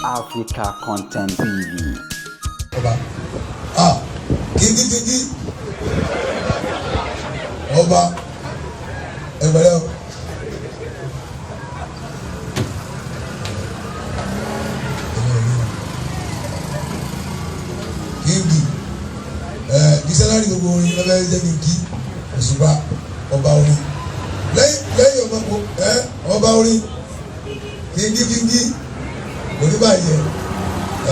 Africa Content TV. Ọba, ah, kíngí kíngí, ọba ẹgbẹrẹ o. Kíngì ẹ dísẹ́nárì gbogbo orin lọ́bẹ̀ jẹ́ kí n kí Òṣùpá ọba orin lẹ́yìn lẹ́yìn ọba ẹ ọba orin kíngí kíngí oníbàyẹ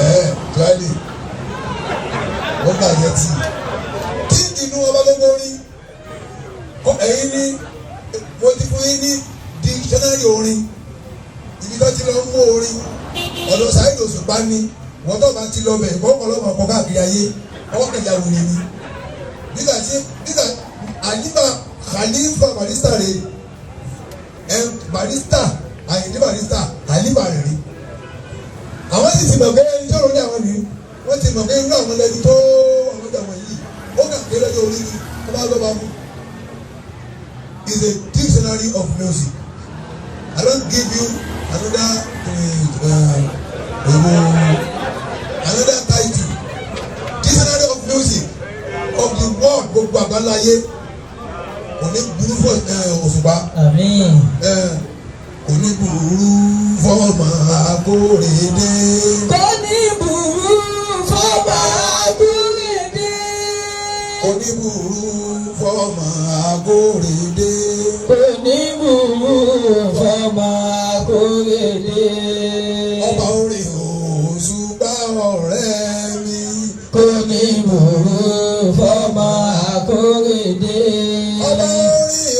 ẹ tíwálì wọ́n bàjẹ́ tì kíngì inú ọba gbogbo orin ẹ̀yin ní mo ti fún yín ní dictionary orin ibi tó ti lọ mú orin ọ̀dọ̀ Saheed Òṣùpá ni wọ́n tó bá ti lọ bẹ̀ kọ́kọ́ lọ́mọ kọ́ káàkiri ayé ọwọ́ kẹjà wèrè ni nígbà tí nígbà àyíká Khalifa Barrister rè ẹ Barrister Àyìndé Barrister Khalifa rè rí àwọn sì ti mọ̀ pé ẹni tó rò ní àwọn nìyí wọ́n ti mọ̀ pé irú àwọn lẹni tó àwọn ọjà wọ̀nyí ó kà pé lọ́jọ́ orí ni wọ́n bá lọ́ba mú. Is a dictionary of music. I don't give you another another title. Dictionary of music of the world gbogbo àgbáláyé kò ní burú fún Òṣùpá. Àmín. Kò ní burú fọ́mọ Akóredé. Kò ní burú fọ́mọ Akóredé. Kò ní burú fọ́mọ Akóredé. Kò ní burú fọ́mọ Akóredé. Ọba orin Òṣùpá ọ̀rẹ́ mi. Kò ní burú fọ́mọ Akóredé. Ọba orin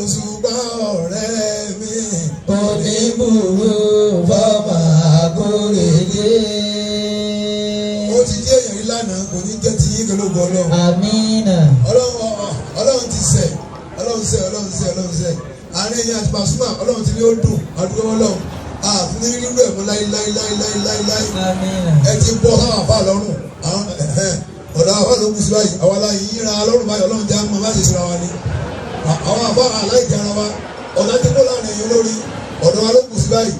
Òṣùpá ọ̀rẹ́ mi. Kò ní burú fọ́mọ Akóredé. Ó ti jẹ́ èèyàn rí lánàá, kò ní jẹ́ ti yín kẹlógún Ọlọ́run. Àmín. Ọlọ́run Ọlọ́run ti ṣẹ̀, Ọlọ́run ṣẹ̀, Ọlọ́run ṣẹ̀, Ọlọ́run ṣẹ̀. Àárín ẹ̀yìn àti Pasuma, Ọlọ́run ti ní ó dùn, àdúgbò Ọlọ́run. Àfún ní rírú ẹ̀ mọ́ láíláíláíláíláí. Àmín. Ẹ ti bọ́ sáwọn àfa lọ́rùn. Àwọn ọ̀dọ̀ àfa ló kù sí báyìí. Àwọn aláyìn yíra lọ́rùn báyìí, Ọlọ́run jẹ́ àmọ́ bá ṣe ṣe ra wa ni. Àwọn àfa aláìjẹ ara wa, ọ̀dà ti kó láàrin ẹ̀yìn olórí, ọ̀dọ̀ wa ló kù sí báyìí.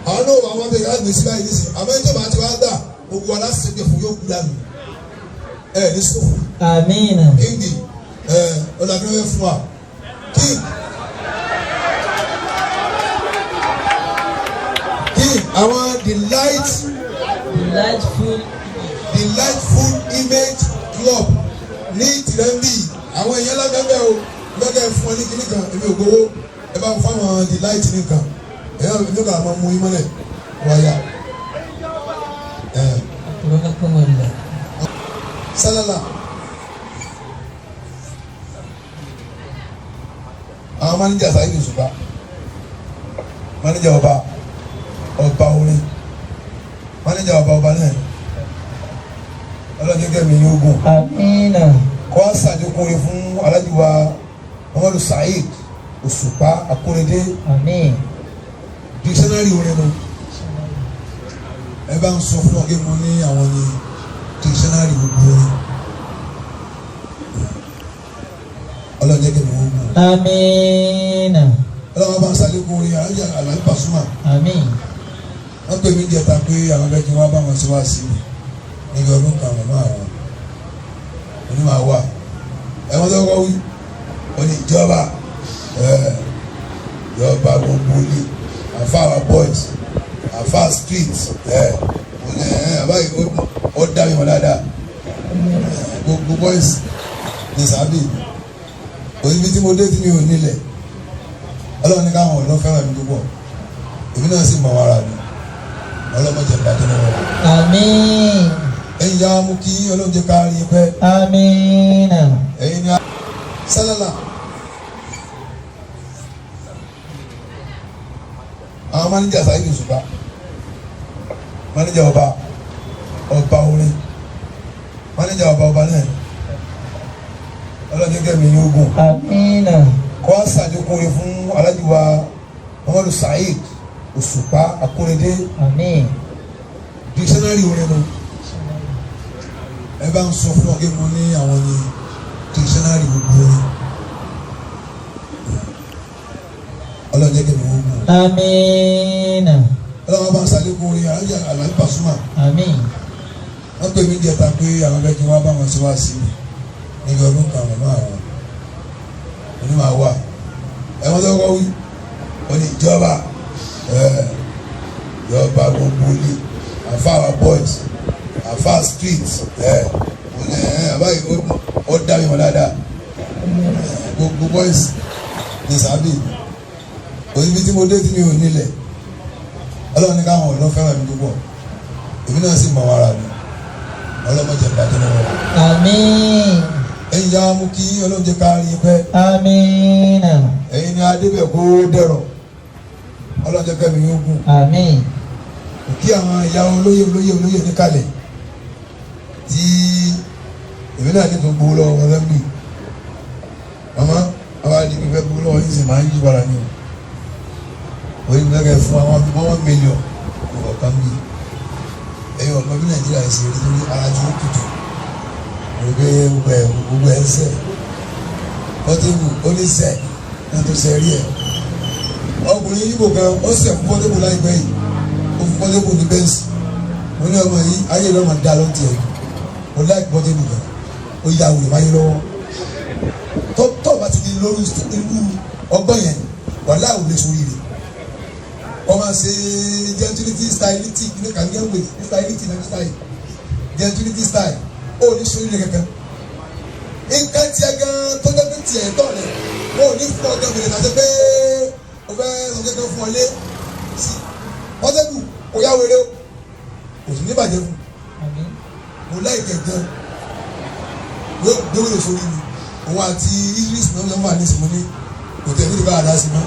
Àwọn náà wà wọ́n bẹ ká gbé sí báyìí nísìnyí. Àmọ́ ẹni tó bá ti wá gbà, gbogbo aláṣẹ fún yóò kú dànù. Ẹ ní sòfò. Àmín. Kíngì ẹ ọ̀dà kí ló fẹ́ fún wa? King King àwọn delight Delightful. Delightful Image Club ní tìrẹ́mbì àwọn èèyàn lágbẹ́gbẹ́ o gbẹ́gẹ́ fún ọ ní kíní kan èmi ò gbowó ẹ bá ń fáwọn delight nìkan ẹ̀yàn èmi kà máa mú yín mọ́lẹ̀ wáyà ẹ̀ Akramakumullah. sálálà. Àwọn máníjà Saheed Òṣùpá, máníjà ọba ọba orin, máníjà ọba ọba náà ọlọ́jọ́ kẹ́mi yóò gùn. Àmín. Kọ́ àṣàjọkùn orin fún Alhaji wa Muhammadu Saheed Òṣùpá Akóredé. Àmín. Dictionary orin nu ẹ bá ń sọ fún ọ kí mo ní àwọn ní dictionary gbogbo orin ọlọ́jọ́ kẹ́mi yóò gùn. Àmín. Ọlọ́wọ́ bá ń ṣàlékún orin Alhaji Alabi Pasuma. Àmín. Wọ́n pè mí jẹta pé àwọn fẹ́ kí wọ́n bá wọn ṣe wá sí i níbi ọdún kan màmá àwọn onímọ̀ àwa ẹ̀wọ̀n tó kọ́ wí wọ́n ní ìjọba ìjọba gbogbo ní àfa our boys àfa street ẹ̀ wọ́n ní ẹ̀ àbáyé ó dá mi mọ̀ dáadáa gbogbo boys ní sábì òsibí tí mo dé tí mi ò nílẹ̀. Ọlọ́run ní káwọn ọ̀dọ́ fẹ́ràn mi púpọ̀, èmi náà sì mọ̀ ara mi ọlọ́mọdé bàjẹ́ lọ́wọ́. Àmín. Ẹ̀yin ya mú kí Ọlọ́run jẹ́ ká rí pẹ́. Àmín. Ẹ̀yin ni sálálà. Àwọn máníjà Saheed Òṣùpá, máníjà ọba ọba orin, máníjà ọba ọba náà ọlọ́run jẹ́ kẹ́mi yóò gùn. Àmín. Kọ́ àṣàjọkùn orin fún Alhaji wa Muhammadu Saheed Òṣùpá Akóredé. Àmín. Dictionary orin nu ẹ bá ń sọ fún ọ kí mo ní àwọn ní dictionary gbogbo orin ọlọ́run jẹ́ kí mi wọ́n gùn. Àmín. Ọlọ́wọ́ bá ń sàlékún orin Alájà Àlàbí Pasuma. Àmín. Wọ́n pè mí jẹta pé àwọn fẹ́ kí wọ́n bá wọn ṣe wá sí níbi ọdún kan màmá àwọn onímọ̀ àwa ẹ̀wọ̀n tó kọ́ wí wọ́n ní ìjọba ìjọba gbogbo ilé àfa our boys àfa street ẹ̀ wọ́n ní ẹ̀ àbáyé ó dá mi wọ́n dáadáa gbogbo boys ní sábì òsibí tí mo dé tí mi ò nílẹ̀. Ọlọ́run ní káwọn ọ̀dọ́ fẹ́ràn mi púpọ̀, èmi náà sì mọ̀ ara mi. Ọlọ́mọdé bàjẹ́ lọ́wọ́. Àmín. Ẹ̀yin ya mú kí Ọlọ́run jẹ́ ká rí pẹ́. Àmín. Ẹ̀yin ni adébẹ̀ kó dẹ̀rọ̀, Ọlọ́run jẹ́ kẹ́mi yóò gùn. Àmín. Kí àwọn ìyá olóyè olóyè olóyè níkàlẹ̀ tí èmi náà ní tó gbowó lọ́wọ́ wọn lẹ́mí màmá àwọn àdìgbò fẹ́ gbowó lọ́wọ́ yìí sì máa ń yí padà ní o oyin mi lẹ́kẹ̀ẹ́ fún àwọn 1 million ọ̀kan bí ẹ̀yin ọ̀pọ̀ bí Nàìjíríà ṣe rí lórí ara tí ó tutù mo rí pé gbogbo ẹ̀ ń sẹ̀ Portable ó ní sẹ̀ náà tó sẹ̀ rí ẹ̀ ọkùnrin yìí bò kan ó sẹ̀ fún Portable láìpẹ́ yìí, ó fún Portable ní Benz. Mo ní ọmọ yìí ayé lọ́mọ dá ló ń tiẹ̀. Mo láì Portable gan, ó yà wùlé máyé lọ́wọ́ tó tó bá ti di lórí irú ọgbọ́n yẹn wàhálà ò lè sórí rẹ̀. Wọ́n máa ṣe gentility stylity ní kàmíyàn wè stylity náà style gentility style ó ní sórí rẹ̀ kankan. Nǹkan tiẹ̀ gan tó jẹ́ pé tiẹ̀ tọ̀ rẹ̀ ó ní fún ọ gan bèrè tàbí pé o fẹ́ sọ kékeré fún ọ lé sí Portable kò yá wéré o, kò sì ní bàjẹ́ fún. Àmín. Mo láìkẹ̀ gan yóò gbé wèrè sórí mi. Òun àti Idris náà ló wà ní ìsìnkú ní kò tẹ̀ nídìí bá a dá sí mọ́.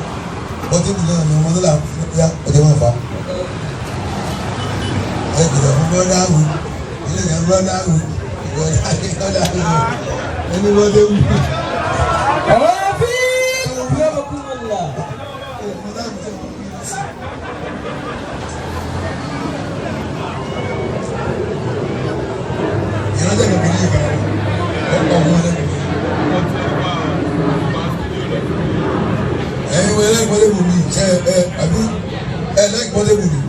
Portable náà ni ọmọ tó là ya ọjọ́ máa fà á. Ẹ kìlọ̀ fún brother wù ilé ìyá brother wù brother wù ẹni Portable. Àmín. Akramakumullah. Ìrántí ẹ̀kọ́ kìíní ìkànnì ọkọ̀ ọ̀hún ẹlẹ́kọ̀ọ́. Ẹ̀yin wo ẹlẹ́kọ̀ọ́ Portable mi ṣe ẹ àbí ẹ like Portable ni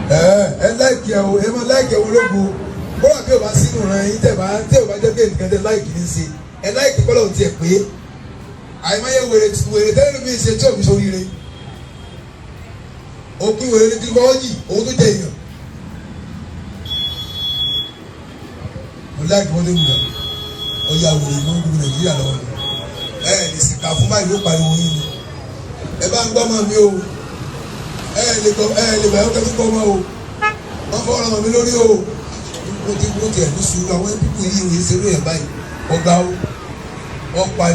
ẹ ẹ like ẹ o ẹ máa like ẹ wo lógo bọ́lá bí o bá sínú rẹ yín tẹ̀ bá tẹ̀ o bá jẹ́ pé nǹkan tẹ̀ like ní ṣe ẹ like kọ́lá ò tiẹ̀ pé àìmọye wèrè wèrè tẹ́lẹ̀ mi ṣe tí òbí sórí rẹ òpin wèrè ní kíkọ́ọ́jì òun tó jẹ èèyàn. Mo like Portable gan, ó yà wèrè mọ́ gbogbo Nàìjíríà lọ́wọ́ ni. Ẹ lè sìkà fún báyìí ló pariwo yín ni ẹ bá ń gbọ́ mọ́ mi o. Ẹ lè gbọ́ ẹ lè gbà yọkẹ́ tó gbọ́ mọ́ o. Wọ́n fọ́ ọ̀rọ̀ mi lórí o. Mo ti mo tiẹ̀ ní sùúrù àwọn pípọ̀ yìí wòye ṣeré ẹ̀ báyìí ọgbà o wọ́n pariwo.